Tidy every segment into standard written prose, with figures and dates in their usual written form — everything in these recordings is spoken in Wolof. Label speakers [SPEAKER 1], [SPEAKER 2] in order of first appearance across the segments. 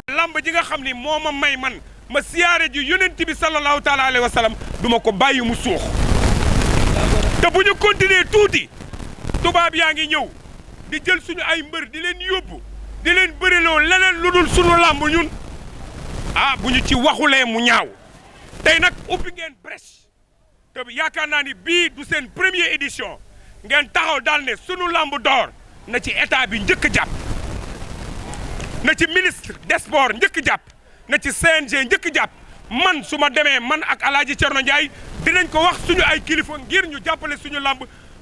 [SPEAKER 1] lamb ji nga xam ni moo ma may man ma siyaare ji yonent bi sallallahu taala alayhi wa sallam duma ko bàyyi mu suux te bu ñu continuer tuuti tubaab yaa ngi ñëw di jël suñu ay mbër di leen yóbbu di leen bëriloo leneen lu dul suñu lamb ñun bu ñu ci waxulee mu ñaaw tey nag ubbi ngeen brèche te yaakaar naa ni bii du seen première édition ngeen taxaw daal ne sunu lamb door na ci état bi njëkk jàpp na ci ministre des sports njëkk jàpp na ci CNG njëkk jàpp man su ma demee man ak Alaaji Cerno Ndiaye dinañ ko wax suñu ay kilifa ngir ñu jàppale suñu lamb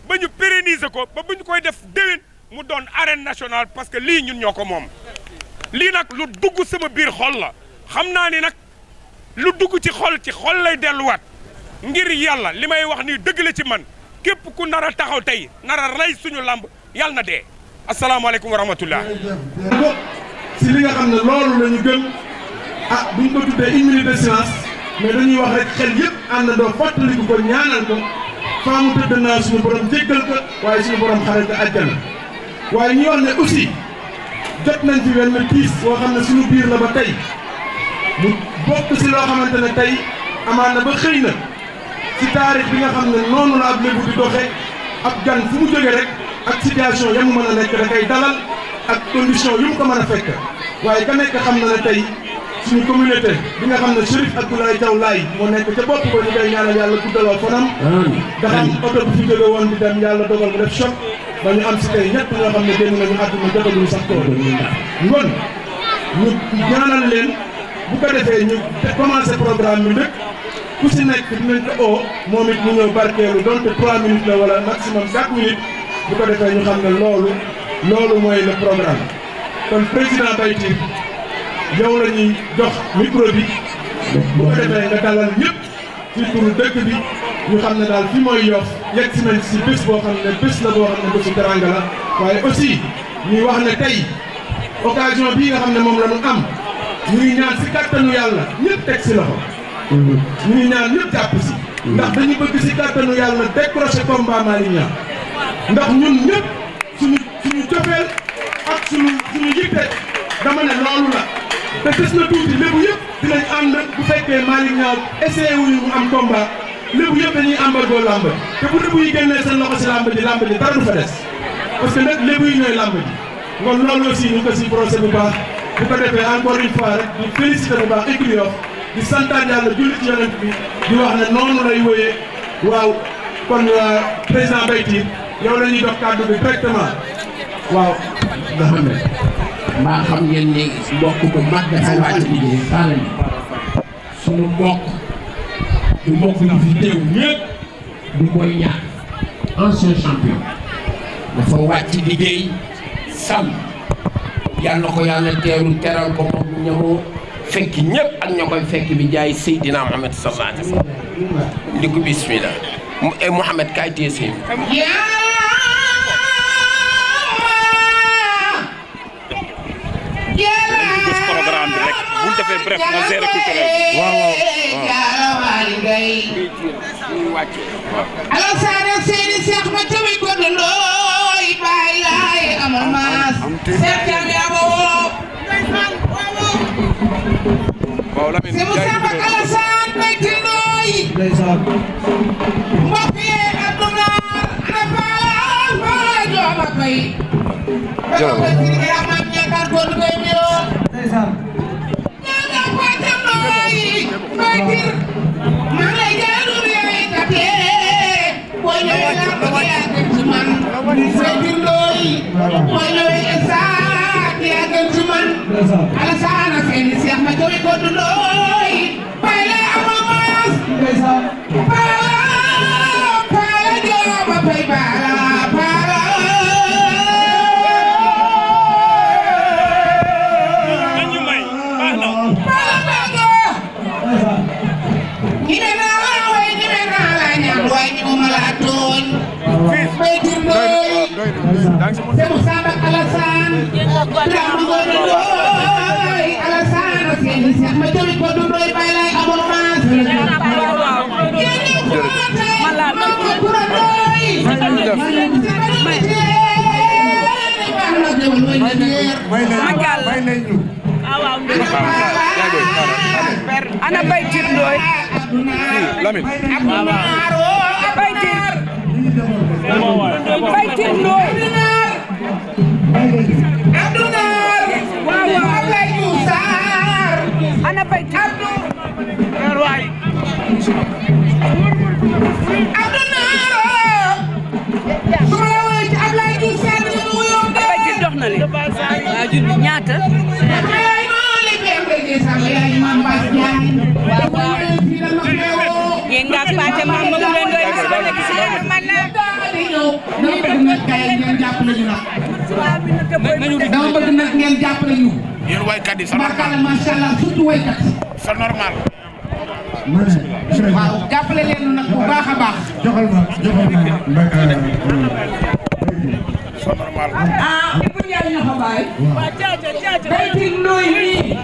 [SPEAKER 1] ba ñu pérenniser ko ba bu ñu koy def déwén mu doon arène nationale parce que lii ñun ñoo ko moom lii nag lu dugg sama biir xol la xam naa ni nag lu dugg ci xol lay delluwaat ngir yàlla li may wax ni dëgg la ci man képp ku nar a taxaw tey nar a rey suñu lamb yàlla na dee asalaamaaleykum wa rahmatullah
[SPEAKER 2] si li nga xam ne loolu la ñu gëm buñ ko tuddee une minute de silence mais dañuy wax rek xel yëpp àndandoo fàttaliku ko ñaanal ko faa mu tëdd naa suñu borom jéggal ko waaye suñu borom xaral ko àjjana waaye ñuy wax ne aussi jot nañ fi wenn tiis boo xam ne suñu biir la ba tey mu bokk si loo xamante ne tey amaan na ba xëy na si taarix bi nga xam ne noonu la ab lébu di doxe ab gan fu mu jóge rek ak situation yamu mën a nekk da koy dalal ak condition yu mu ko mën a fekk waaye ka nekk xam na ne tey suñu communauté bi nga xam ne Chérif Abdoulaye Thiaw Laye moo nekk ca bopp ba ñu koy ñaanal yàlla guddaloo fanam dafa am oto bu fi jóge woon di dem yàlla dogal mu def choc ba ñu am si tey ñett ñoo xam ne génn nañu àdduna jotaguñu sax tool ngoon ñu ñaanal leen bu ko defee ñu commencé programme bi ndëkk ku si nekk dinañ ko oo moom it mu ñëw barkeelu donte 3 minutes la wala maximum 4 minutes bu ko defee ñu xam ne loolu mooy le programme kon président Baytir yow la ñuy jox micro bi bu ko defee nga dalal ñëpp ci turu dëkk bi ñu xam ne daal fi mooy Yoff yegg si nañ si bés boo xam ne bés la boo xam ne bésu teranga la waaye aussi ñuy wax ne tey occasion bii nga xam ne moom la ñu am ñu ngi ñaan si kàttanu yàlla ñëpp teg si loxo ñu ngi ñaan ñëpp jàpp si ndax dañu bëgg si kàttanu yàlla décrocher combat Malick Niang ndax ñun ñëpp suñu cofeel ak suñu yitte dama ne loolu la te des na tuuti lébu yëpp dinañ ànd bu fekkee Malick Niang essayé wuñu mu am combat lébu yëpp dañuy embargo lamb te bu lébu yi génnee seen loxo si lamb ji dara du fa des parce que nag lébu yi ñooy lamb ji kon loolu aussi ñu ngi ko si procès bu baax bu ko defee encore une fois rek di féliciter bu baax écurie Yoff di santaan yàlla julli ci yonent bi di wax ne noonu lay wéyee waaw kon président Baytir yow la ñuy dox kàddu bi directement waaw nga xam ne
[SPEAKER 3] mbaa xam ngeen ne mbokk bu mag dafay wàcc liggéey xaaral sunu mbokk du mbokk yi fi teew ñëpp du koy ñaar ancien champion dafa wàcc liggéey sam yàlla ko yàlla teral ko moom ñamoo fekki ñëpp ak ña koy fekk bi jaay Seydina Mohamed sallallahu alayhi wa sallam li ko bismillah Mohamed kaay téye seen
[SPEAKER 1] programme bi rek bu ñu defee bref nga gérer culturel
[SPEAKER 4] Alassane seeni Cheikh ma tawi ko looy bay lay amal maas Cheikh Thiam yaa boo
[SPEAKER 1] waaw Lamine
[SPEAKER 4] c'est Moussa Alassane bay ti nooy mbokk yi aduna ana faala jooma bay ko ci ya ma ñaar ko koy ñëw ñaga ko tam nooy Baytir ma lay jaaru yoy tapé boy ñoy la ko ya gën ci man Baytir nooy boy ñoy sa ya gën ci man Alassane seeni Cheikh ma joy ko nooy bay la amamas para jooma bay bala c'est Moussa Alassane Alassane seeni Cheikh ma jowi ko du doy bay lay amul maas yéen ko tay ma ko doy
[SPEAKER 5] may leen ñu
[SPEAKER 6] ana baytir ndoy
[SPEAKER 1] Lamine
[SPEAKER 6] baytir ndoy
[SPEAKER 4] Abdounar waaw Ablaye Diouf Sarr
[SPEAKER 6] ana baytir
[SPEAKER 4] Abdounar su ma la woowee ci Ablaye Diouf Sarr dina ma wuyoo de
[SPEAKER 6] baytir dox na le waa junni ñaata
[SPEAKER 4] yaay ma li bembe sama yaay ma Mbass Diagne waaw
[SPEAKER 6] yéen nga paate ma mu leen doy man la
[SPEAKER 4] dama bëgg nag kay ngeen jàppale ñu nag dama bëgg nag ngeen jàppale ñu
[SPEAKER 5] yéen waykat yi sa
[SPEAKER 4] barkala macha allah surtout waykat
[SPEAKER 5] c'est normal
[SPEAKER 4] waaw jàppale leen nag bu baax a baax
[SPEAKER 5] joxal ma c'est normal
[SPEAKER 6] bu ñaar ñoo fa baay baytir ndoy nii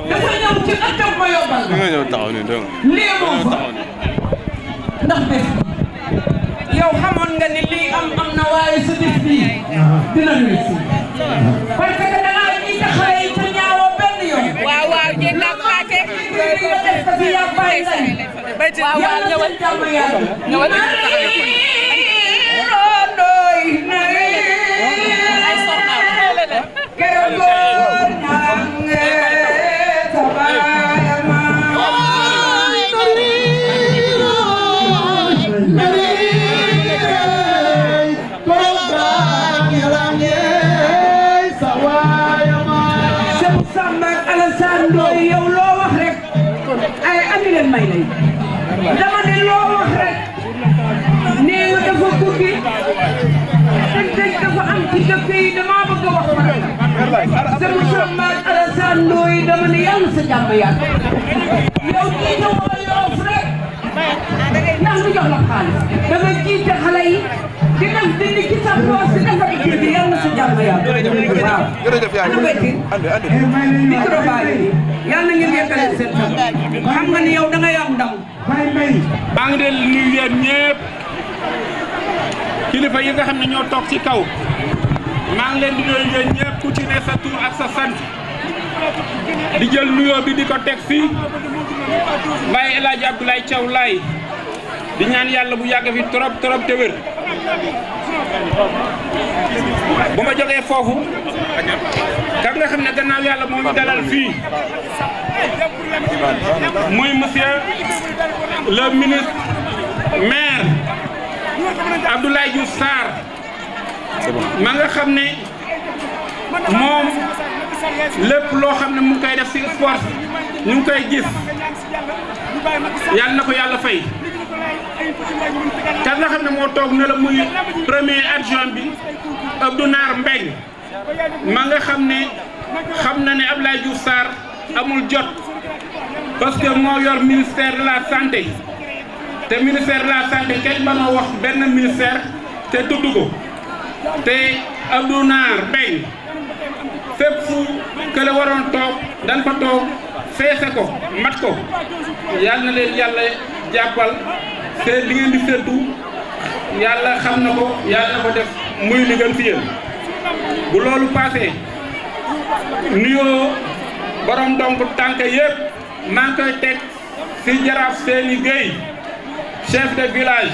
[SPEAKER 6] dafa ñëw ci ëttam ma yóbbal
[SPEAKER 1] nga ñëw taxaw ni dong
[SPEAKER 6] lii moo fa ndax bés yow xamoon nga ni lii am na waaye sa bés bii dina réussir parce que da ngaa ñuy taxawee yi te ñaawoo benn yoon. waaw waaw jéem naa paate. nga def ko fi yaa bàyyi lay. waaw ñëwal ñëwal yow loo wax rek ay andi leen may lay dama ne loo wax rek nee nga dafa guddi dëgg dafa am ci dëkk yi dama bëgg a wax sama Samba ak Alassane Ndoye dama ne yàlla sa jàmm yàgg yow jiite woo Yoff rek ndax mu jox la xaalis da nga jiite xale yi di def dindi ci sa poos di defar kii bi yàlla sa jàmm yàgg waaw ana béykat micro baa yi yàlla ngeen yeggale seen xam nga ni yow da ngay am ndam.
[SPEAKER 7] maa ngi leen nuyu yéen ñëpp kilifa yi nga xam ne ñoo toog ci kaw maa ngi leen di nuyu yéen ñëpp ku ci ne sa tur ak sa sant di jël nuyoo bi di ko teg fii Baye El Hadj Abdoulaye Thiaw Laye di ñaan yàlla bu yàgg fi trop te wér bu ma jógee foofu ka nga xam ne gannaaw yàlla moo ñu dalal fii muy monsieur le ministre maire Abdoulaye Diouf Sarr ma nga xam ne moom lépp loo xam ne mu ngi koy def ci sport ñu ngi koy gis yàlla na ko yàlla fay ka nga xam ne moo toog ne la muy premier adjoint bi Abdounar Mbeng ma nga xam ne Abdoulaye Diouf Sarr amul jot parce que moo yor ministère de la santé te ministère de la santé kenn mënoo wax benn ministère te tudd ko te Abdounar Mbeng fépp fu kële waroon toog dañ fa toog feese ko mat ko yàlla na leen yàlla jàppal te li ngeen di séntu yàlla xam na ko yàlla na ko def muy li gën fi yéen bu loolu passé nuyoo borom donc tànk yëpp maa ngi koy teg ci jaraaf seeni Gueye chef de village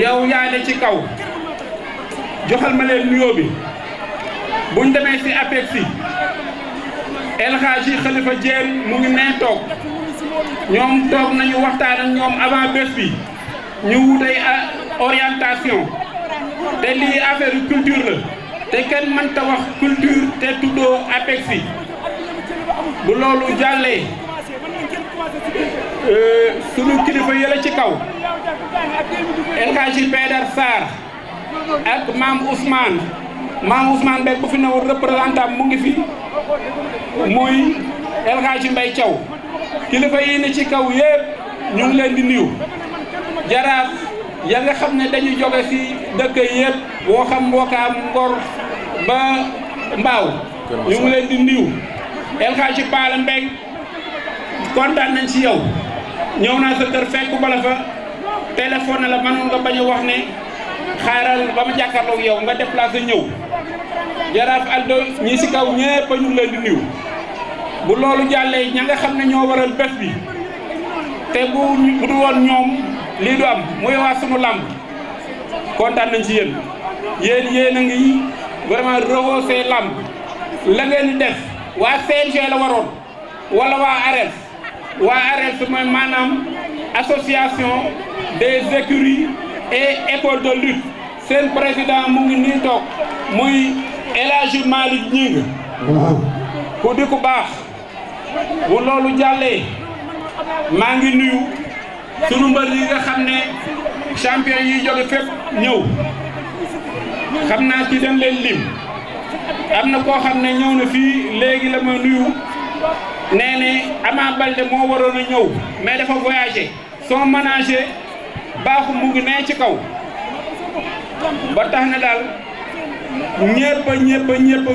[SPEAKER 7] yow yaa ne ci kaw joxal ma leen nuyoo bi buñ demee ci APEX yi El Hadji Khalifa Diène mu ngi nee toog ñoom toog nañu waxtaan ak ñoom avant bés bi ñu wutay orientation te lii affaire culture la te kenn mënta wax culture te tuddoo APEX yi bu loolu jàllee sunu kilifa yële ci kaw El Hadji Pédar Sarr ak maam Ousmane Mbaye bu fi newoon représentant mu ngi fi muy El Hadji Mbaye Thiaw kilifa yi ne ci kaw yëpp ñu ngi leen di nuyu jaraaf ya nga xam ne dañuy jóge ci dëkk yëpp woo xam Wakaam Ngor ba Mbaaw ñu ngi leen di nuyu El Hadji Bala Mbaye kontaan nañ ci yow ñëw naa sa kër fekk bala fa téléphone la mënoon nga bañ a wax ne xaaral ba ma jàkkaarloog yow nga déplacé ñëw Jaraaf Aldo ñi si kaw ñëpp ñu ngi leen di nuyu bu loolu jàllee ña nga xam ne ñoo waral bés bi te bu du woon ñoom lii du am muy waa sunu làmb kontaan nañ ci yéen a ngi vraiment rehausser làmb la ngeen di def waa CNG la waroon wala waa ARES mooy maanaam association des écuries et écoles de lutte seen président mu ngi nii toog muy El Hadji Malick Gningue ku di ku baax bu loolu jàllee maa ngi nuyu sunu mbër yi nga xam ne champion yi jóge fépp ñëw xam naa ci dañ leen lim am na koo xam ne ñëw na fii léegi la ma nuyu nee ne Ama Baldé moo waroon a ñëw mais dafa voyagé son manager baaxu mu ngi nee ci kaw ba tax na daal ñëpp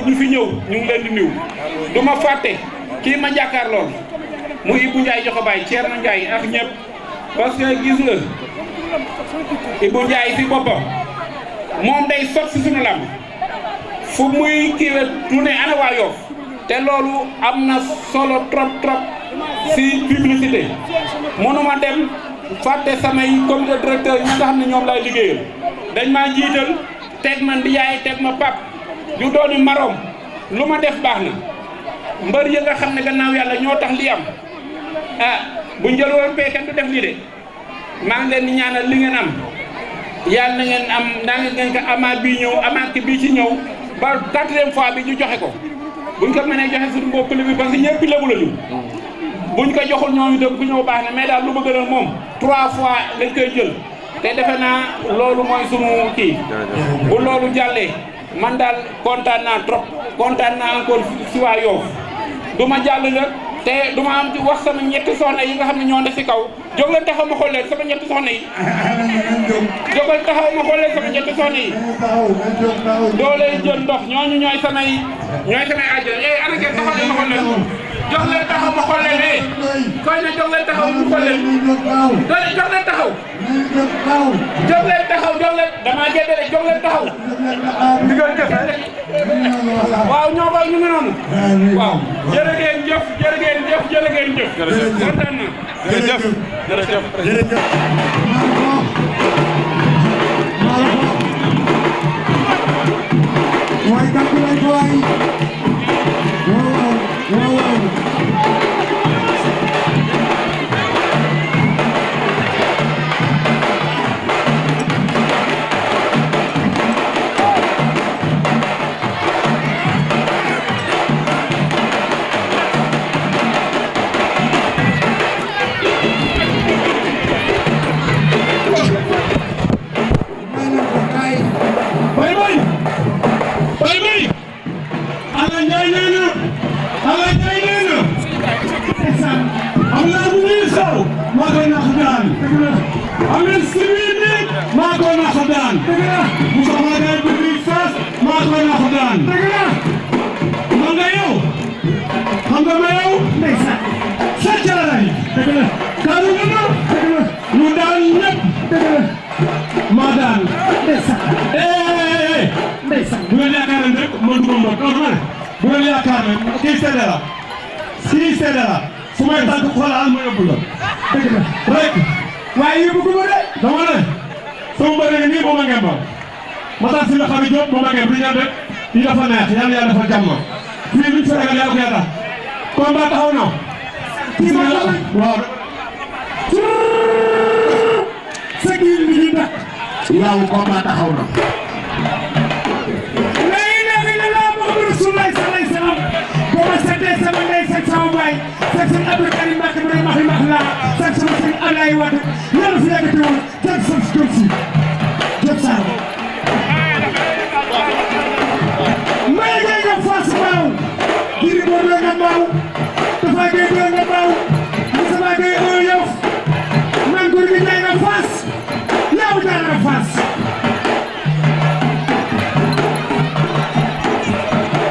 [SPEAKER 7] ñu fi ñëw ñu ngi leen di nuyu du ma fàtte kii ma jàkkaar lool mu Ibou Ndiaye joxe baay Thierno Ndiaye ak ñëpp parce que gis nga Ibou Ndiaye si boppam moom day sot si sunu lamb fu muy kiiwe tourné ana waa Yoff te loolu am na solo trop si publicité mënuma dem fàtte samay comité directeur ñi nga xam ne ñoom laay liggéeyal dañ maa jiital teg ma ndiyaay teg ma pap yu dooni marom lu ma def baax na mbër yi nga xam ne gannaaw yàlla ñoo tax li am bu njël woon pee kenn du def lii de maa ngi leen di ñaanal li ngeen am yàlla na ngeen am naa ngeen ko amaat bii ñëw amaat ki bii ci ñëw ba 4e fois bi ñu joxe ko buñ ko mënee joxe suñu mbokk bi parce que ñëpp lébu lañu buñ ko joxul ñoom itam ku ñëw baax na mais daal lu ma gënal moom 3 fois lañ koy jël te defe naa loolu mooy sunu kii bu loolu jàllee man daal kontaan naa trop kontaan naa encore si waa Yoff du ma jàll nag te du ma am wax sama ñetti soxna yi nga xam ne ñoo ne si kaw jóg leen taxaw ma xool leen sama ñetti soxna yi jóg leen taxaw ma xool leen sama ñetti soxna yi doo leen jël ndox ñooñu ñooy samay àjjana ana ngeen taxaw leen ma xool leen jóg leen taxaw ma xool leen koy ne jóg leen taxaw mu xool leen jóg leen taxaw jóg leen taxaw damaa jéddale jóg leen taxaw waaw ñoo koy ñu ngi noonu waaw jërë ngeen jëf kontaan na jërëjëf
[SPEAKER 8] mooy kàddu lañ ko waay waaw
[SPEAKER 2] fu may tànk xoolal ma yóbbu la rek waaye yóbbu ko ma de dama ne sama mbër nii moom a ngeen ma tax si la xam Diop moom a ngeen bi ñaan rek yi dafa neex yàlla yàlla dafa jàmm fii luñ fa ragal yàlla ko yàlla combat taxaw na waaw sa giir bi di dak
[SPEAKER 3] waaw combat taxaw na
[SPEAKER 2] sëñ Abdou Karim Mbacke mu ne maxi max laa sëñ sama sëñ Ablaye Wade yàlla fi yàggati woon jël sam si jëm si jëm saa may ngay nga Fass Mbao Giri Bordeaux nga Mbao Tafa Gueye Gueye nga Mbao Moussa Gueye Yoff man góor gi ngay nga Fass yow daan nga Fass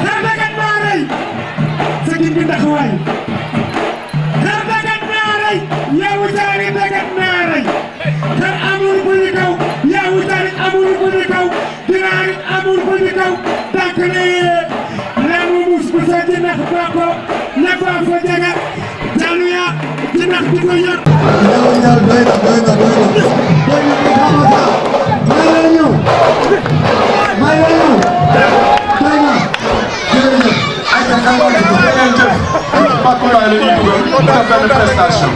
[SPEAKER 2] xar dagat maa rey sa gin bi ndaxawaay yow jaari dagat naa rey xar amul bu ñu kaw yow jaari amul bu ñu kaw dinaar amul bu ñu kaw tànk ne
[SPEAKER 8] koy yëg. ñaar doy na doy na doy na doy na ko xamata may la ñëw may la ñëw doy na jërëjëf ay ta kan wala ko jërëjëf Paco Mbaye la ñuy dugal def benn prestation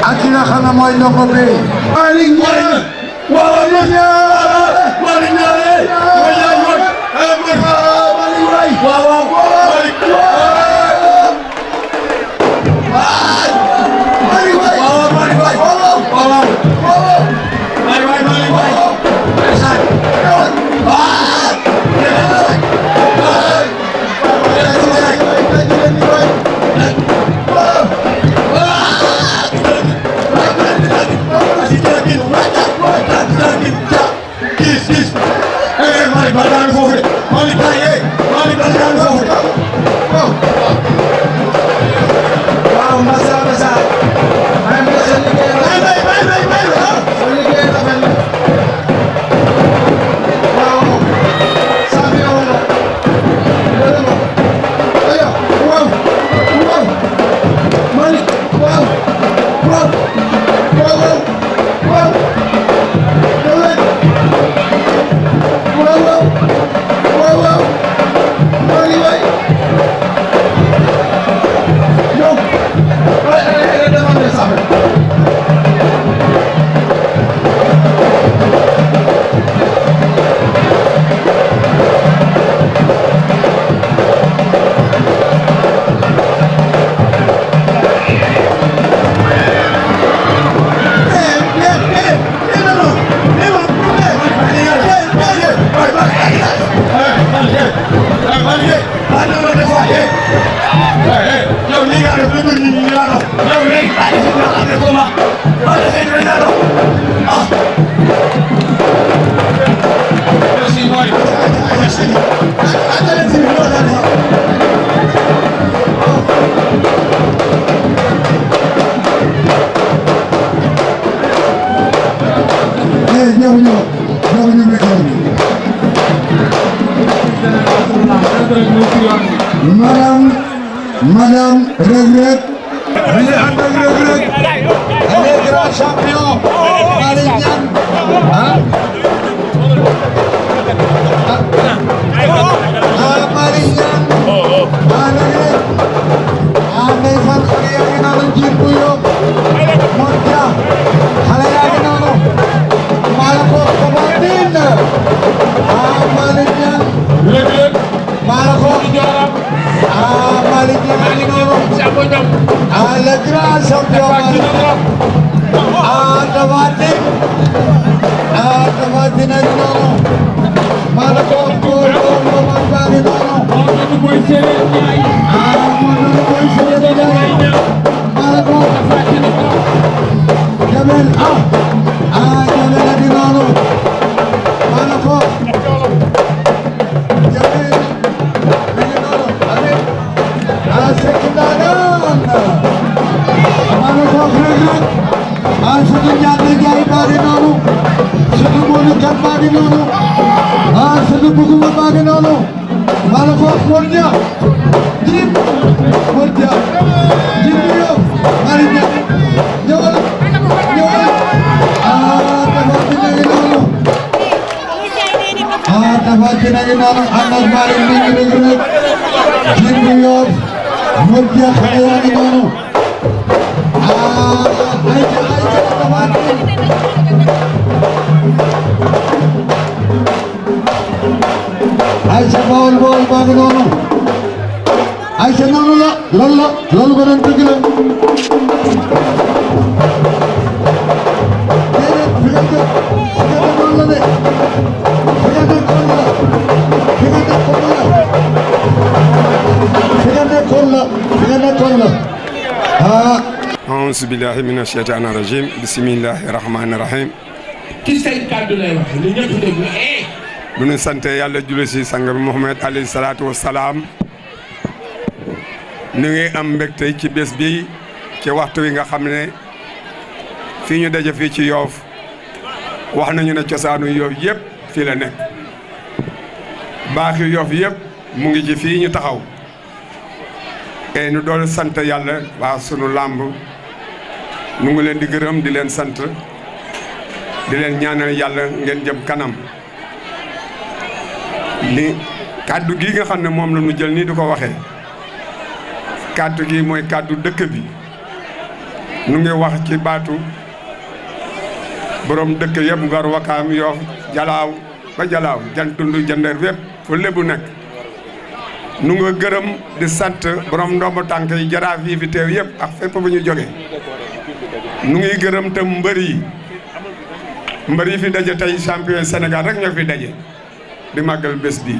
[SPEAKER 8] ak ki nga xam ne mooy ndongo bi Malick Ndiaye waaw Malick Ndiaye Madame Regrette, allez grand champion, Malick Niang, Malick Niang, ndeysaan xale yaa ngi noonu jiit bu yóbbu Modou Dia xale yaa ngi noonu maa la ko commandine Malick Niang maa la ko Malick Niang ngi noonu le grand champion Malick Niang Tapha Tine ngi noonu maa la ko man baa ngi noonu Modou Boy Séréer Ndiaye maa la ko Jamel Jamel a ngi noonu maa la ko Jamel mi ngi noonu Seck Ndanane maa la ko Reug Reug Sunu Ndiaye Ndiaye baa ngi noonu Sunu Modou Kane baa ngi noonu Sunu Bougouma baa ngi noonu maa la ko Modou Dia Jim Modou Dia Jim bi yow Malick Niang ñëwal ñëwal Tapha Tine ngi noonu Tapha Tine ngi noonu ànd ak Malick Niang Reug Reug Jim bi yow Modou Dia xale yaa ngi noonu ay Tapha Tine Aïcha Bawol Bawol baa ngi noonu Aïcha noonu la loolu ko doon dëgg la déedéet fi nga def noonu la de fi nga nekkoon la fi nga nekkoon la
[SPEAKER 1] auzu billahi mina shaytaani rajim bismillahi rahmaani rahim
[SPEAKER 3] ci say kàddu lay wax lu ñëpp déglu
[SPEAKER 1] bu ñu sante yàlla julli si sang bi Muhammad alayhi salaatu wa salaam ñu ngi am mbégte ci bés bi ci waxtu wi nga xam ne fii ñu daje fii ci Yoff
[SPEAKER 9] wax nañu ne cosaanu Yoff yëpp fii la nekk baaxi Yoff yëpp mu ngi ci fii ñu taxaw et ñu doon sant yàlla waa sunu làmb ñu ngi leen di gërëm di leen sant di leen ñaanal yàlla ngeen jëm kanam li kàddu gi nga xam ne moom la ñu jël nii di ko waxee kàddu gi mooy kàddu dëkk bi nu ngi wax ci baatu borom dëkk yëpp Ngor Wakaam Yoff Jalaaw ba Jalaaw Jantund Jandeer yëpp fu lébu nekk nu nga gërëm di sant borom ndombo tànk yi jaraaf yi fi teew yëpp ak fépp bu ñu jóge nu ngi gërëm tam mbër yi fi daje tey champion Sénégal rek ñoo fi daje di màggal bés bi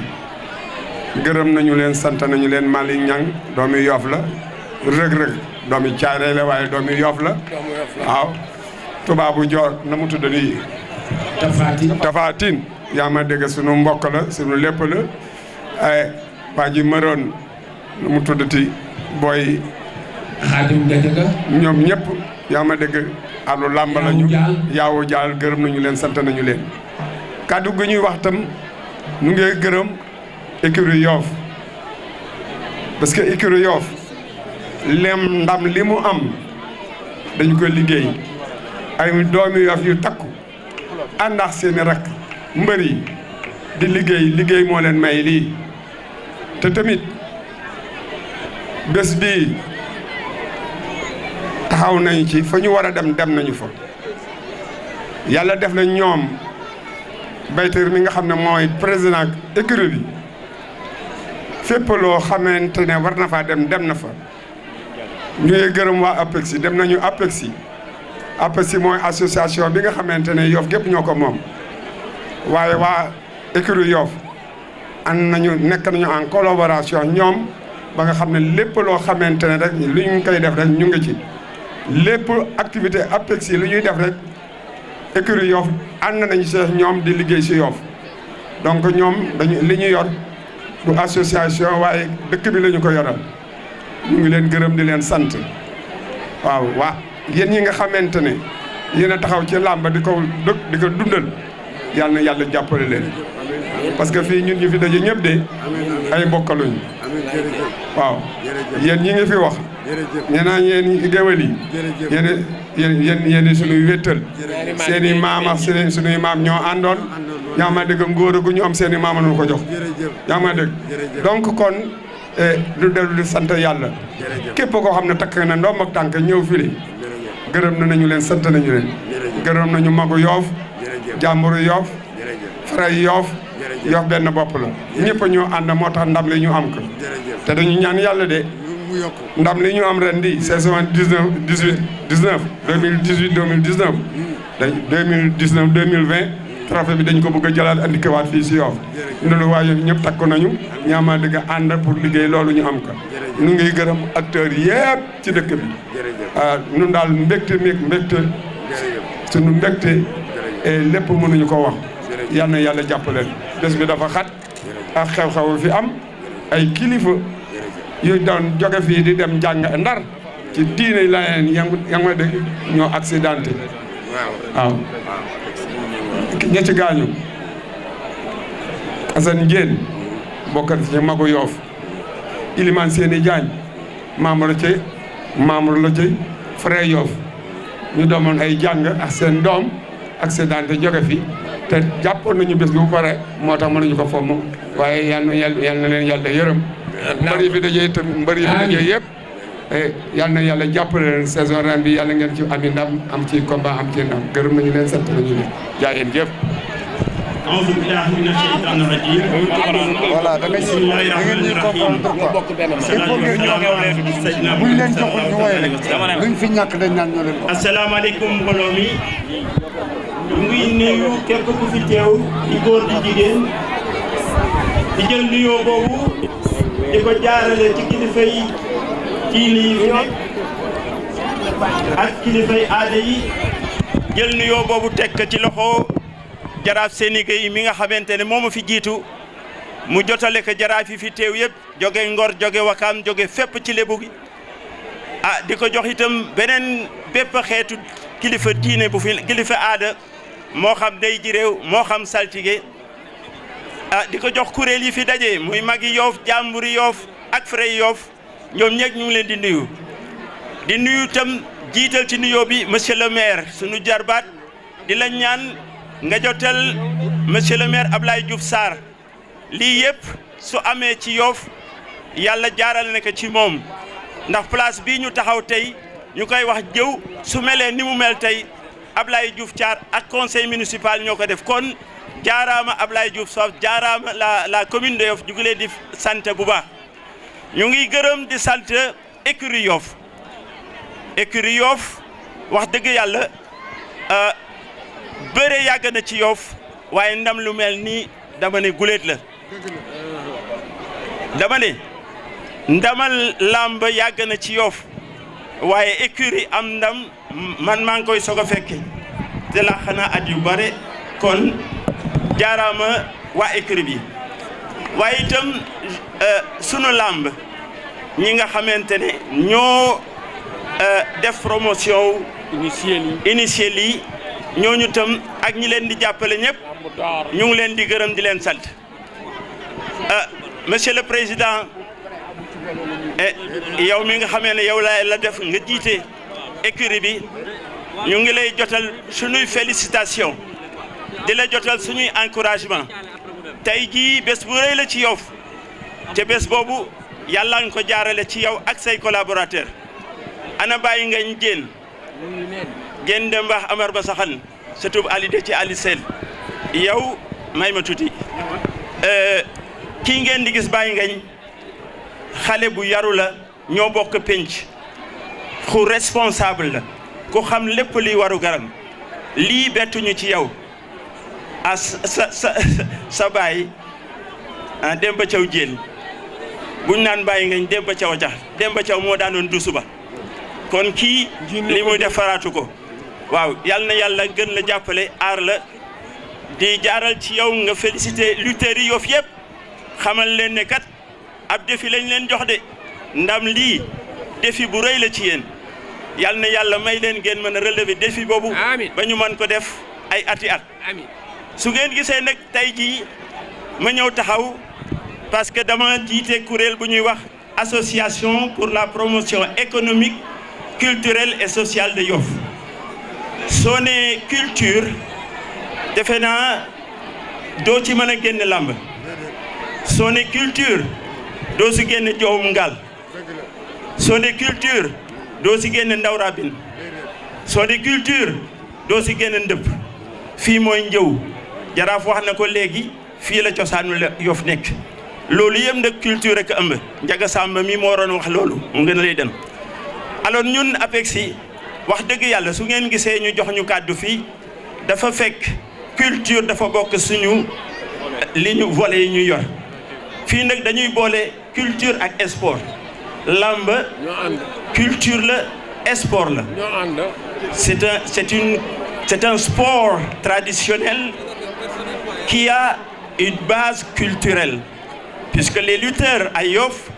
[SPEAKER 9] gërëm nañu leen sant nañu leen Malick Niang doomi Yoff la rëg-rëg doomi Caaree la waaye doomi Yoff la waaw tubaabu joor na mu tudd nii Tafatin yaa ma dégg sunu mbokk la sunu lépp la ay waa ji mëroon na mu tuddati booy
[SPEAKER 3] Xaadim Gajaga
[SPEAKER 9] ñoom ñëpp yaa ma dégg àllu làmb lañu yaawu jaal gërëm nañu leen sant nañu leen kàddu gu ñuy wax tam nu ngee gërëm écurie Yoff parce que écurie Yoff ndam li mu am dañu ko liggéey ay doomi Yoff yu takku àndax seeni rakk mbër yi di liggéey moo leen may lii te tamit bés bi taxaw nañu ci fa ñu war a dem nañu fa yàlla def na ñoom bayteer mi nga xam ne mooy président écurie bi fépp loo xamante ne war na faa dem na fa ñu ngi gërëm waa APEXI dem nañu APEXI mooy association bi nga xamante ne Yoff gépp ñoo ko moom waaye waa écurie Yoff nekk nañu en collaboration ñoom ba nga xam ne lépp loo xamante ne rek lu ñu koy def rek ñu ngi ci lépp activité APEXI lu ñuy def rek écurie Yoff ànd nañu si ñoom di liggéey si Yoff donc ñoom li ñu yor du association waaye dëkk bi la ñu ko yoral ñu ngi leen gërëm di leen sant waaw yéen ñi nga xamante ne yéen a taxaw ci làmb di ko dundal yàlla na yàlla jàppale leen parce que fii ñun ñu fi daje ñëpp de ay mbokkaluñu waaw yéen ñi ngi fi wax ñenaan yéen géwél yi yéen suñuy wéttal seen i maam ak suñuy maam ñoo àndoon yaa ma dégg ngóor gu ñu am seen i maam nu ko jox yaa ma dégg donc kon du dellu di sant yàlla képp koo xam ne takk na ndoom ak tànk ñëw fii gërëm nañu leen sant nañu leen gërëm nañu magu Yoff jàmburu Yoff frère Yoff Yoff benn bopp la ñëpp ñoo ànd moo tax ndam li ñu am ko te dañu ñaan yàlla de ndam li ñu am ren di saison 2019 2020 trophée bi dañ ko bëgg a jëlaat andi ko waat fii si Yoff ndolu waaye ñëpp takku nañu ñaamaa dëgg ànd pour liggéey loolu ñu am ko ñu ngi gërëm acteurs yëpp ci dëkk bi ñun daal mbégte suñu mbégte lépp mënuñu ko wax yal na yàlla jàppaleen bés bi dafa xat ak xew-xew fi am ay kilifa yu doon jóge fii di dem jàng Ndar ci diine la leen yang ma dégg ñoo accidenté waaw ña ci gaañu Assane Ndiène bokkat ci magu Yoff Iliman Séni Diagne membre la ci frère Yoff ñu demoon ay jàng ak seen doom accidenté jóge fi te jàppoon nañu bés bi bu pare moo tax mënuñu ko fomm waaye yal na leen yàlla yërëm mbër yi fi dajee itam yëpp yal na yàlla jàppale leen saison ren bi yàlla ngeen ci ami ndam am ci combat am ci ndam gërëm nañu leen sant nañu leen jaayeen jëf
[SPEAKER 10] auzu billahi mina shaytaani rajiim
[SPEAKER 8] voilà da ngay ngeen comprendre buñ leen joxul ñu woy rek luñ fi ñàkk dañ naan ñoo leen ko
[SPEAKER 10] asalaamaaleykum mbooloo mi ñu ngi nuyu képp ku fi teew di góor di jigéen di jël nuyoo boobu di ko jaarale ci kilifa yi diine yi fi nekk ak kilifa yi aada yi jël nuyoo boobu teg ci loxo jaraaf Séni Gueye mi nga xamante ne moo ma fi jiitu mu jotale ko jaraaf yi fi teew yëpp jóge Ngor jóge Wakaam jóge fépp ci lébu gi di ko jox itam beneen bépp xeetu kilifa diine bu fi kilifa aada moo xam day ji réew moo xam saltige di ko jox kuréel yi fi daje muy magi Yoff jàmburi Yoff ak frey Yoff ñoom ñëpp ñu ngi leen di nuyu tam jiital ci nuyoo bi monsieur le maire sunu jarbaat di la ñaan nga jotal monsieur le maire Ablaye Diouf Sarr lii yëpp su amee ci Yoff yàlla jaaral na ko ci moom ndax place bii ñu taxaw tey ñu koy wax jëw su melee ni mu mel tey Ablaye Diouf Sarr ak conseil municipal ñoo ko def kon jaaraama Ablaye Diouf Sarr jaaraama la commune de Yoff ñu ngi leen di sant bu baax ñu ngi gërëm di sant écurie Yoff wax dëgg yàlla bëre yàgg na ci Yoff waaye ndam lu mel nii dama ne guléet la dama ne ndamal làmb yàgg na ci Yoff waaye écurie am ndam man maa ngi koy soog a fekke te la xanaa at yu bare kon jaaraama waa écurie bi waaye itam sunu làmb ñi nga xamante ne ñoo def promotion initiale yi ñooñu tam ak ñi leen di jàppale ñëpp ñu ngi leen di gërëm di leen sant monsieur le président yow mi nga xamee ne yow la def nga jiite écurie bi ñu ngi lay jotal suñuy félicitation di la jotal suñuy encouragement tey jii bés bu rëy la ci Yoff te bés boobu yàlla nga ko jaarale ci yow ak say collaborateur ana bàyyi ngañ génn dem baax Amar ba saxan surtout Ali de ci Ali Sène yow may ma tuuti kii ngeen di gis bàyyi ngañ xale bu yaru la ñoo bokk penc ku responsable la ku xam lépp liy waru garam lii bettuñu ci yow sa baay Demba Thiaw jéen buñ naan bàyyi ngañ Demba Thiaw tax Demba Thiaw moo daanoon du suba kon kii li muy def faraatu ko waaw yal na yàlla gën la jàppale aar la di jaaral ci yow nga félicité lutteurs yi Yoff yëpp xamal leen ne kat ab défi lañ leen jox de ndam lii défi bu rëy la ci yéen yal na yàlla may leen ngeen mën a relever défi boobu ba ñu mën ko def ay ati at su ngeen gisee nag tey jii ma ñëw taxaw parce que dama jiite kuréel bu ñuy wax association pour la promotion économique culturelle et sociale de Yoff soo ne culture defe naa doo ci mën a génne làmb soo ne culture doo si génne joowum ngal soo ne culture doo si génne ndaw rabin soo ne culture doo si génne ndëpp fii mooy njëw jaraaf wax na ko léegi fii la cosaanu la Yoff nekk loolu yëpp nag culture rek ëmb Njaga Samba mi moo waroon wax loolu mu gën a lay dem alors ñun APEXI wax dëgg yàlla su ngeen gisee ñu jox ñu kàddu fii dafa fekk culture dafa bokk suñu li ñu volet yi ñu yor fii nag dañuy boole culture ak sport lamb culture la sport la c'est un sport traditionnel qui a une base culturelle puisque les lutteurs à Yoff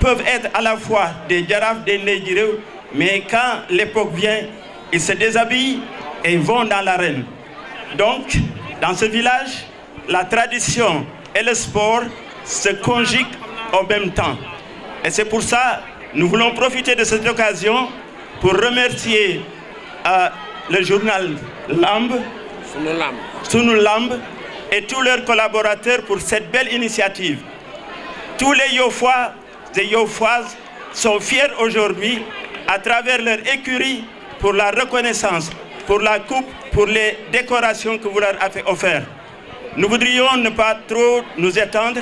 [SPEAKER 10] peuvent être à la fois des jaraf, des ndey ji réew, mais quand l'époque vient, ils se déshabillent et ils vont dans l'arène. Donc, dans ce village, la tradition et le sport se conjuguent en même temps. Et c'est pour ça que nous voulons profiter de cette occasion pour remercier le journal Lamb, Sunu Lamb, et tous leurs collaborateurs pour cette belle initiative. Tous les Yoffois et Yoffoises sont fiers aujourd'hui à travers leur écurie pour la reconnaissance, pour la coupe, pour les décorations que vous leur avez offertes. Nous voudrions ne pas trop nous étendre,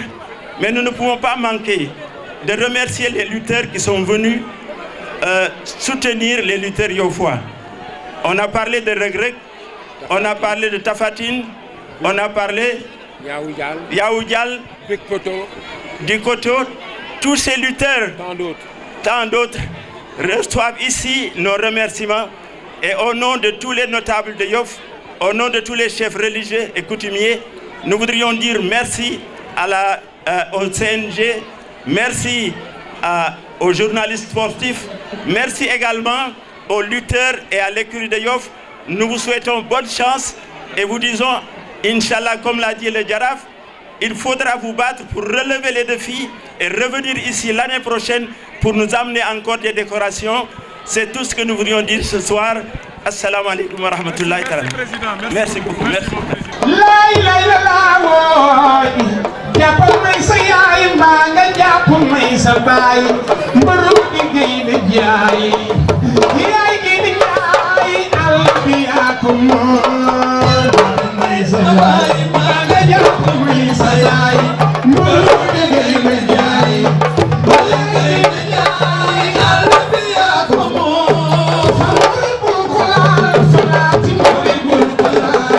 [SPEAKER 10] mais nous ne pouvons pas manquer de remercier les lutteurs qui sont venus soutenir les lutteurs Yoffois. On a parlé de Regreg, on a parlé de Tafatine, on a parlé Yaoudjal, Dikoto, tous ces lutteurs, tant d'autres, reçoivent ici nos remerciements et au nom de tous les notables de Yoff, au nom de tous les chefs religieux et coutumiers, nous voudrions dire merci au CNG, merci aux journalistes sportifs, merci également aux lutteurs et à l'écurie de Yoff. Nous vous souhaitons bonne chance Et vous disons, Inch'Allah, comme l'a dit le Jaraf, il faudra vous battre pour relever les défis et revenir ici l'année prochaine pour nous amener encore des décorations. C'est tout ce que nous voulions dire ce soir. Assalamu alaikum wa rahmatullahi wa barakatuh. Merci beaucoup. Merci.
[SPEAKER 4] jàppal may sa yaay mbaa nga jàpp may sa baay mbëru di géy na jaay yaay gi di jaay àll bi yaa ko moom may sa yaay mbaa nga jàpp may sa yaay mbëru di géy na jaay yaay gi di jaay àll bi yaa ko moom famari bul ko laal fanaati mori bul ko laal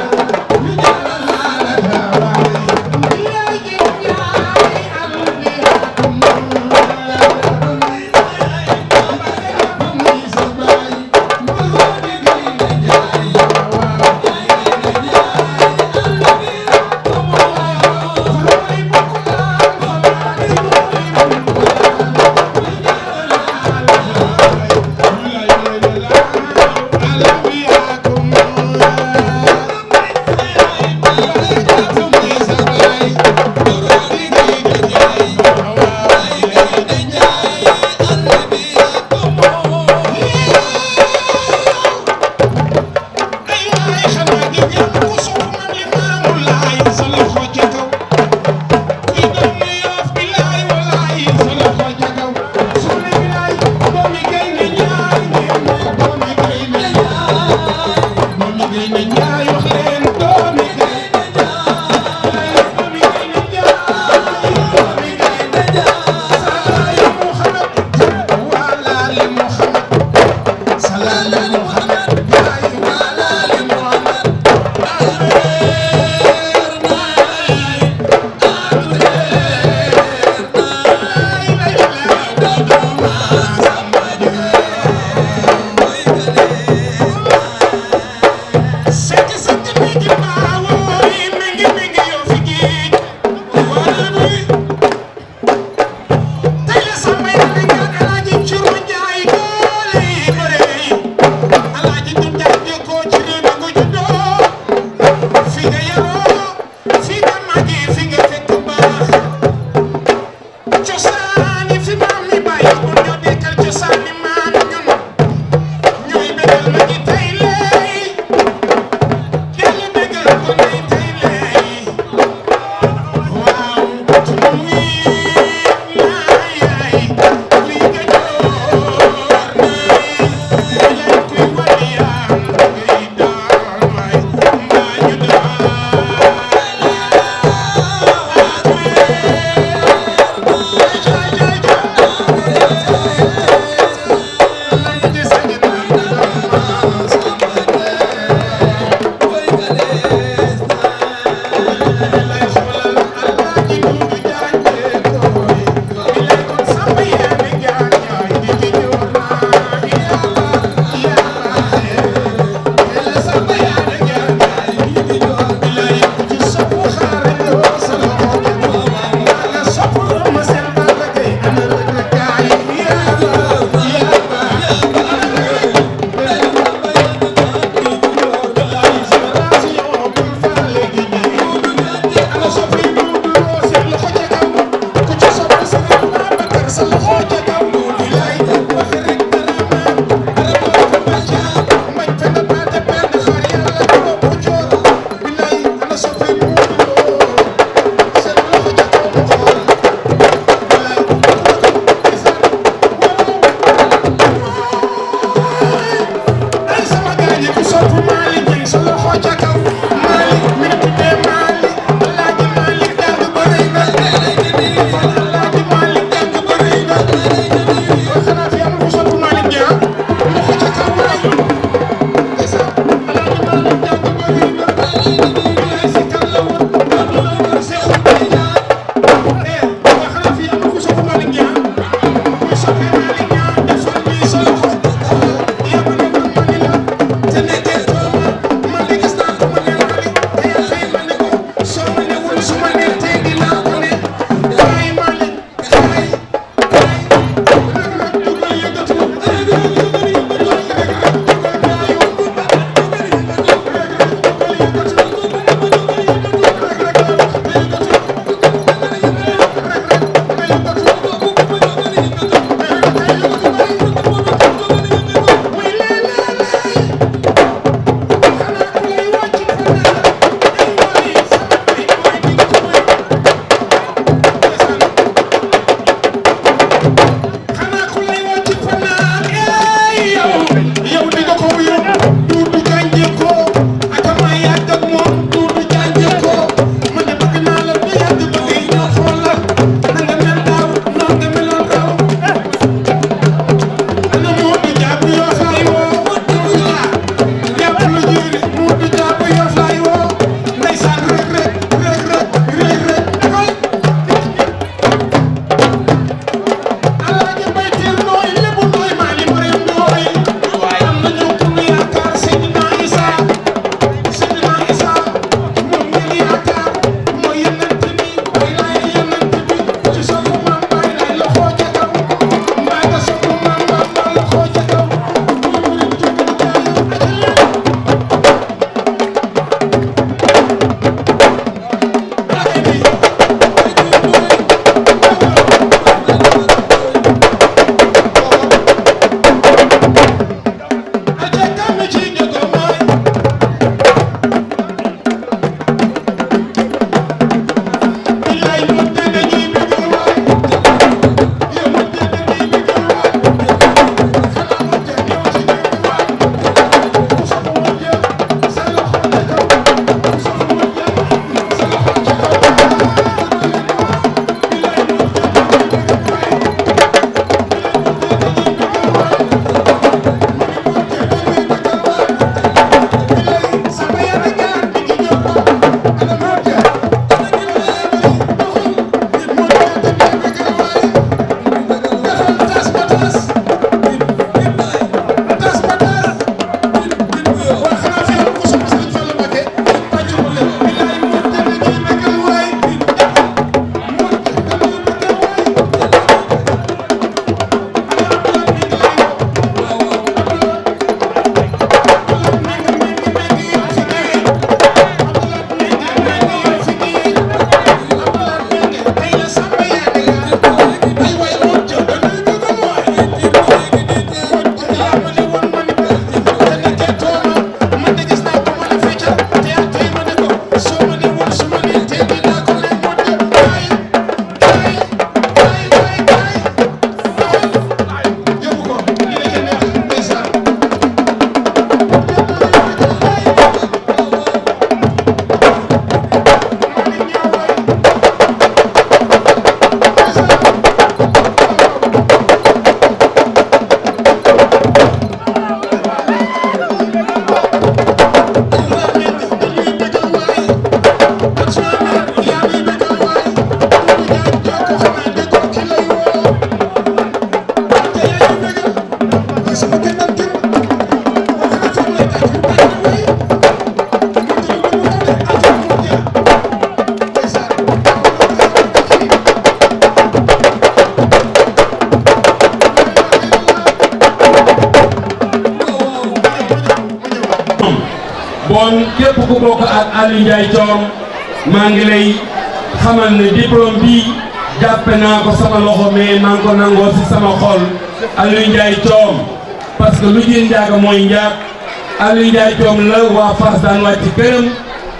[SPEAKER 11] bon képp ku bokk ak Aliou Ndiaye Thiom maa ngi lay xamal ne diplôme bi jàppe naa ko sama loxo mais maa ngi ko nangoo ci sama xol Aliou Ndiaye Thiom parce que lu ji njaaga mooy njaag Aliou Ndiaye Thiom la waa Fass daan wàcc këram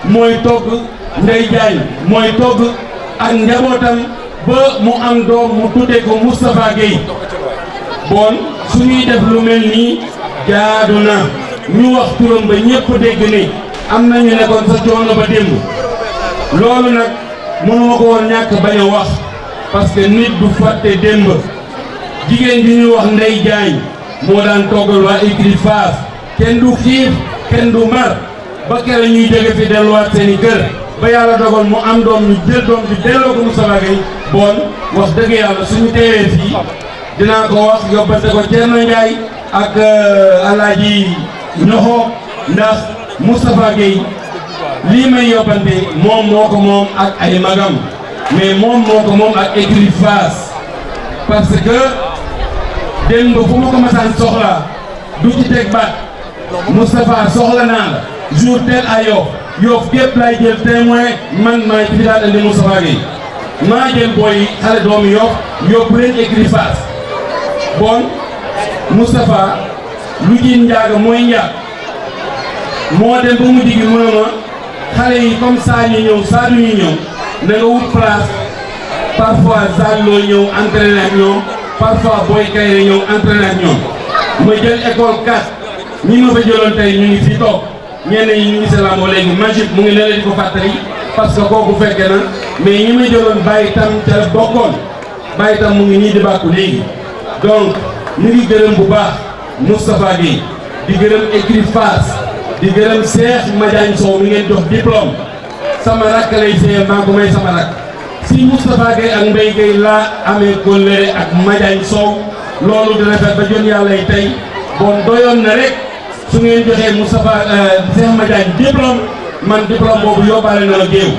[SPEAKER 11] mooy togg Ndey Diagne mooy togg ak njabootam ba mu am doom mu tuddee ko Moustapha Gueye bon su ñuy def lu mel nii jaadu na ñu wax turam ba ñëpp dégg ni am nañu nekkoon sa coono ba démb loolu nag mënuma ko woon ñàkk bañ a wax parce que nit du fàtte démb jigéen bi ñuy wax Ndey Diagne moo daan toggal waa écurie Fass kenn du xiif kenn du mar ba kere ñuy jóge fi delluwaat seeni kër ba yàlla dogal mu am doom ñu jël doom bi delloo ko Moustapha Gueye bon wax dëgg yàlla suñu teewee fii dinaa ko wax yóbbante ko Thierno Ndiaye ak Alaaji Ñoxo ndax Moustapha Gueye lii may yóbbante moom moo ko moom ak ay magam mais moom moo ko moom ak écurie Fass parce que démb fu ma ko masaan soxla du ci teg baat Moustapha soxla naa la jour tel à Yoff gépp lay jël témoin man maa ci fi daal andi Moustapha Gueye maa jël booy xale doomu Yoff yóbbu leen écurie Fass bon Moustapha lu ji njaaga mooy njaag moo dem ba mu digi mu ne ma xale yi comme saa ñu ñëw saa du ñu ñëw na nga wut place parfois saa loo ñëw entraîné ak ñoom parfois booy kayre ñëw entraîné ak ñoom ma jël école 4 ñi ma fa jëloon tey ñu ngi fii toog ñenn ñi ñu ngi si làmboo léegi Magib mu ngi leen di ko fàttali parce que kooku fekke na mais ñi ma jëloon bàyyi tam ca la bokkoon bàyyi tam mu ngi nii di bàkku léegi donc ñu ngi gërëm bu baax Moustapha Gueye di gërëm écurie Fass di gërëm Cheikh Madiagne Sow mi ngeen jox diplôme sama rakk lay see maa ko may sama rakk si Moustapha Gueye ak Mbaye Gueye laa amee kóllëre ak Madiagne Sow loolu di rafet ba jon yàlla yi tey bon doyoon na rek su ngeen joxee Moustapha Cheikh Madiagne diplôme man diplôme boobu yóbbaale na la géew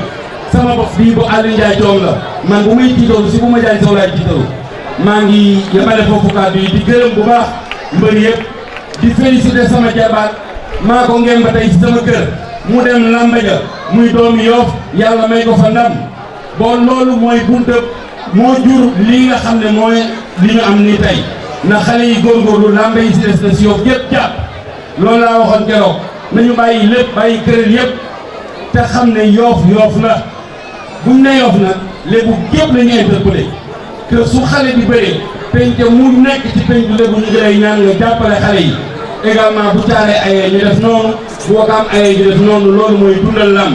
[SPEAKER 11] sama bopp bii bu Aliou Ndiaye Thiom la man bu may tiitalu si bu Madiagne Sow laay tiitalu maa ngi yemale foofu kàddu yi di gërëm bu baax mbër yëpp di féliciter sama jabaat maa ko ngeen ba tey si sama kër mu dem lamba ja muy doomi Yoff yàlla may ko fa ndam bon loolu mooy buntab moo jur lii nga xam ne mooy li ñu am ni tey na xale yi góorgóorlu lamba yi si des na si Yoff yëpp jàpp loolu laa waxoon keroog nañu bàyyi lépp bàyyi këral yëpp te xam ne Yoff Yoff la buñ ne Yoff nag léegi gépp la ñu interpellé que su xale bi bëree penc mu nekk ci penc léegi ñu ngi lay ñaan nga jàppale xale yi également bu caaree ayee ñu def noonu bu wakaam ayee ñu def noonu loolu mooy dundal lamb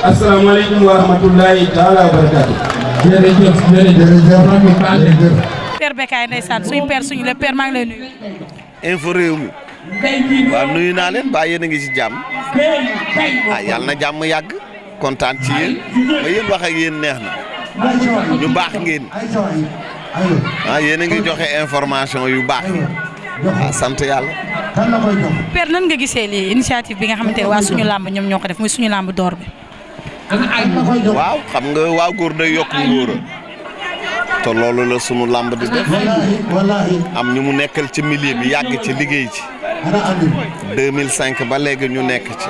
[SPEAKER 11] asalaamaaleykum wa rahmatullahi taala wa barakaatu.
[SPEAKER 8] jërëjëf.
[SPEAKER 12] Père Bécaye ndeysaan suñu père suñu le père maa ngi lay nuyu.
[SPEAKER 13] info réew mi waaw nuyu naa leen ba yéen a ngi ci jàmm yàlla na jàmm yàgg kontaan ci yéen ba yéen wax ak yéen neex na ñu baax ngeen yéen a ngi joxe information yu baax sant yàlla.
[SPEAKER 12] Père nan nga gisee lii initiative bi nga xamante ne waa suñu làmb ñoom ñoo ko def muy suñu làmb door bi.
[SPEAKER 13] waaw xam nga waaw góor day yokk ngóora te loolu la sunu làmb di def am ñu mu nekkal ci milieu bi yàgg ci liggéey ci 2005 ba léegi ñu nekk ci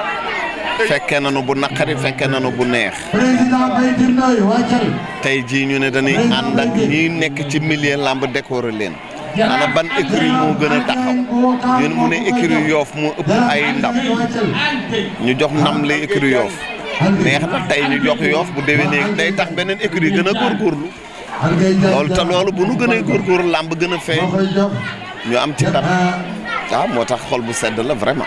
[SPEAKER 13] fekke nañu bu naqari fekke nañu bu neex tey jii ñu ne dañuy ànd ak ñi nekk ci milieu làmb décorer leen ana ban écurie moo gën a taxaw ñun mu ne écurie Yoff moo ëpp ay ndam ñu jox ndam la écurie Yoff neex na tey ñu jox Yoff bu déwénee day tax beneen écurie gën a góorgóorlu loolu te loolu bu nu gën a góorgóorlu làmb gën a feeñ ñu am ci ndam waaw moo tax xol bu sedd la vraiment.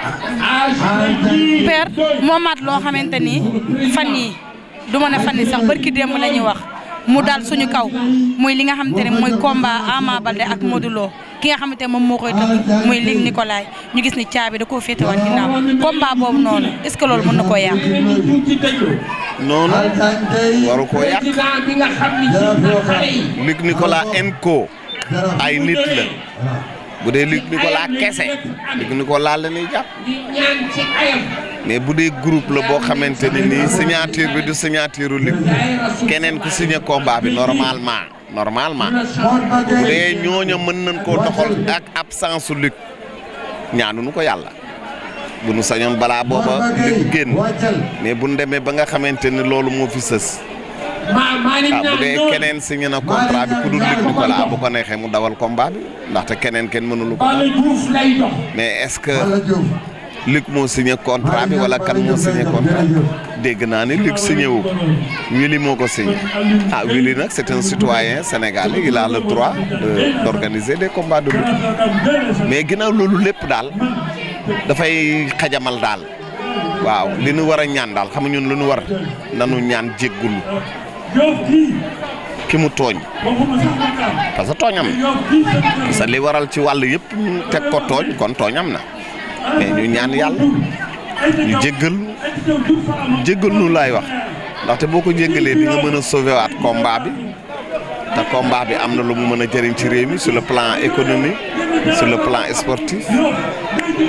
[SPEAKER 12] Père moo mat loo xamante ni fan yi du ma ne fan yi sax barki démb la ñuy wax mu dal suñu kaw muy li nga xamante ne mooy combat Ama Baldé ak Modou Lo ki nga xamante ne moom moo koy tëgg muy Luc Nicolaï ñu gis ni caabi da koo féetewaat ginnaaw combat boobu noonu est-ce que loolu mën na koo yàq.
[SPEAKER 13] noonu waru koo yàq Luc Nicolaï enko ay nit la bu dee Luc Nicolaï kese Luc Nicolaï la ñuy jàpp mais bu dee groupe la boo xamante ni nii signature bi du signature Luc keneen ku signé combat bi normalement bu dee ñooña mën nañ koo doxal ak absence Luc ñaanuñu ko yàlla bu nu sañoon balaa booba lépp génn mais bu nu demee ba nga xamante ni loolu moo fi sës bu dee keneen signé na contrat bi ku dul Luc Nicolaï bu ko neexee mu dawal combat bi ndaxte keneen kenn mënulu ko mais est-ce que Luc moo signé contrat bi wala kan moo signé contrat dégg naa ni Luc signé wu Willy moo ko signé Willy nag c'est un citoyen sénégalais il a le droit d'organiser des combats de lutte mais ginnaaw loolu lépp daal dafay xajamal daal waaw li nu war a ñaan daal xam nga ñun lu nu war nanu ñaan jéggul ki mu tooñ parce que tooñ am na parce que li waral ci wàll yëpp ñu teg ko tooñ kon tooñ am na mais ñu ñaan yàlla ñu jéggal nu laay wax ndaxte boo ko jéggalee di nga mën a sauver waat combat bi te combat bi am na lu mu mën a jëriñ ci réew mi sur le plan économique sur le plan sportif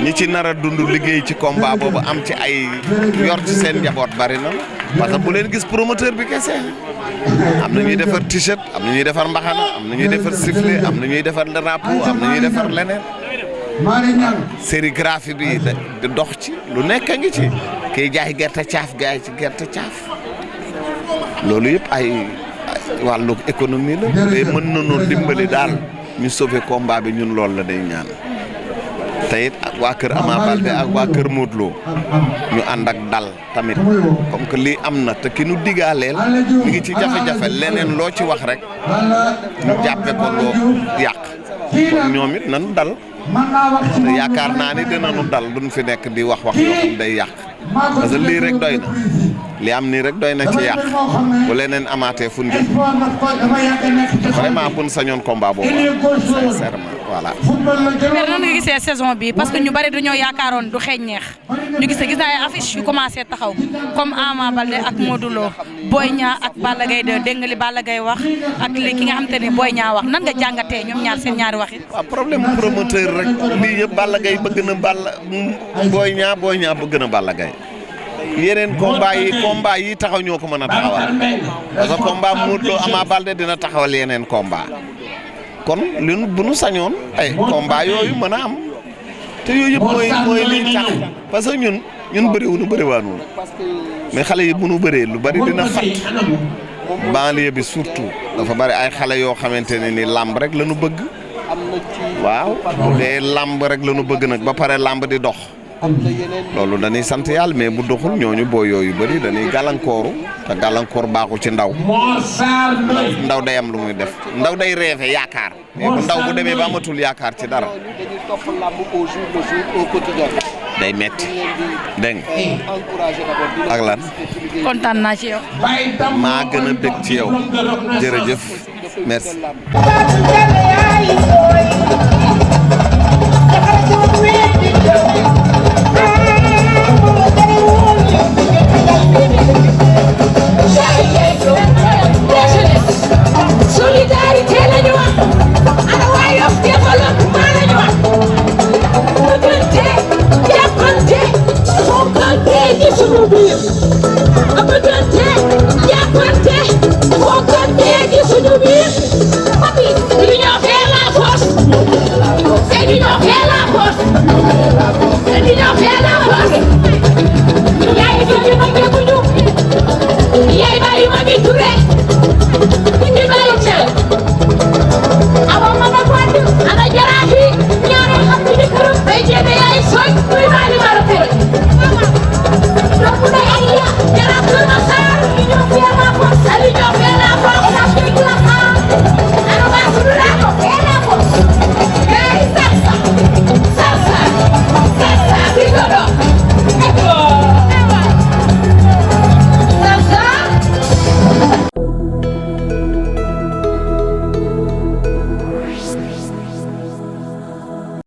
[SPEAKER 13] ñi ci nar a dund liggéey ci combat boobu am ci ay yor ci seen njaboot bari na parce que bu leen gis promoteur bi kese am na ñuy defar t-shirt am na ñuy defar mbaxana am na ñuy defar sifflet am na ñuy defar drapeau am na ñuy defar leneen sérigraphie bi di dox ci lu nekk a ngi ci kiy jaay gerte caaf gaay ci gerte caaf loolu yëpp ay wàllu économie la mais mën nañoo dimbali daal ñu sauver combat bi ñun loolu la day ñaan te it ak waa kër Ama Baldé ak waa kër Modou Lo ñu ànd ak dal tamit comme que lii am na te ki nu digaaleel mi ngi ci jafe-jafe leneen loo ci wax rek ñu jàppe ko loo yàq kon ñoom it nanu dal te yaakaar naa ni dinañu dal duñ fi nekk di wax yoo xam day yàq parce que lii rek doy na li am nii rek doy na ci yàq bu leneen amaatee fu ñu vraiment buñ sañoon combat boobu sincèrement voilà.
[SPEAKER 12] mais nan nga gisee saison bi parce que ñu bari dañoo yaakaaroon du xeeñ neex ñu gis ay affiche yu commencé taxaw comme Ama Baldé ak Modou Lo Boy Niang ak Balla Gaye 2 dégg nga li Balla Gaye wax ak li ki nga xam te ne Boy Niang wax nan nga jàngatee ñoom ñaar seen ñaari wax yi.
[SPEAKER 13] waaw problème promoteur rek lii yëpp Balla Gaye bëgg na Boy Niang bëgg na Balla Gaye yeneen combat yi taxaw ñoo ko mën a taxawal parce que combat Modou Lo Ama Baldé dina taxawal yeneen combat kon li bu nu sañoon ay combat yooyu mën a am te yooyu yëpp mooy liñ tax parce que ñun bëriwuñu bëriwaanuñu mais xale yi bu nu bëree lu bari dina fat banlieue bi surtout dafa bari ay xale yoo xamante ne ni làmb rek la ñu bëgg waaw bu dee làmb rek la ñu bëgg nag ba pare làmb di dox loolu dañuy sant yàlla mais bu doxul ñooñu boo yooyu bëri dañuy gàllankooru te gàllankoor baaxul ci ndaw day am lu muy def ndaw day rêve yaakaar mais bu ndaw bu demee ba amatul yaakaar ci dara day metti dégg nga ak lan
[SPEAKER 12] kontaan naa ci yow
[SPEAKER 13] maa gën a dégg ci yow jërëjëf merci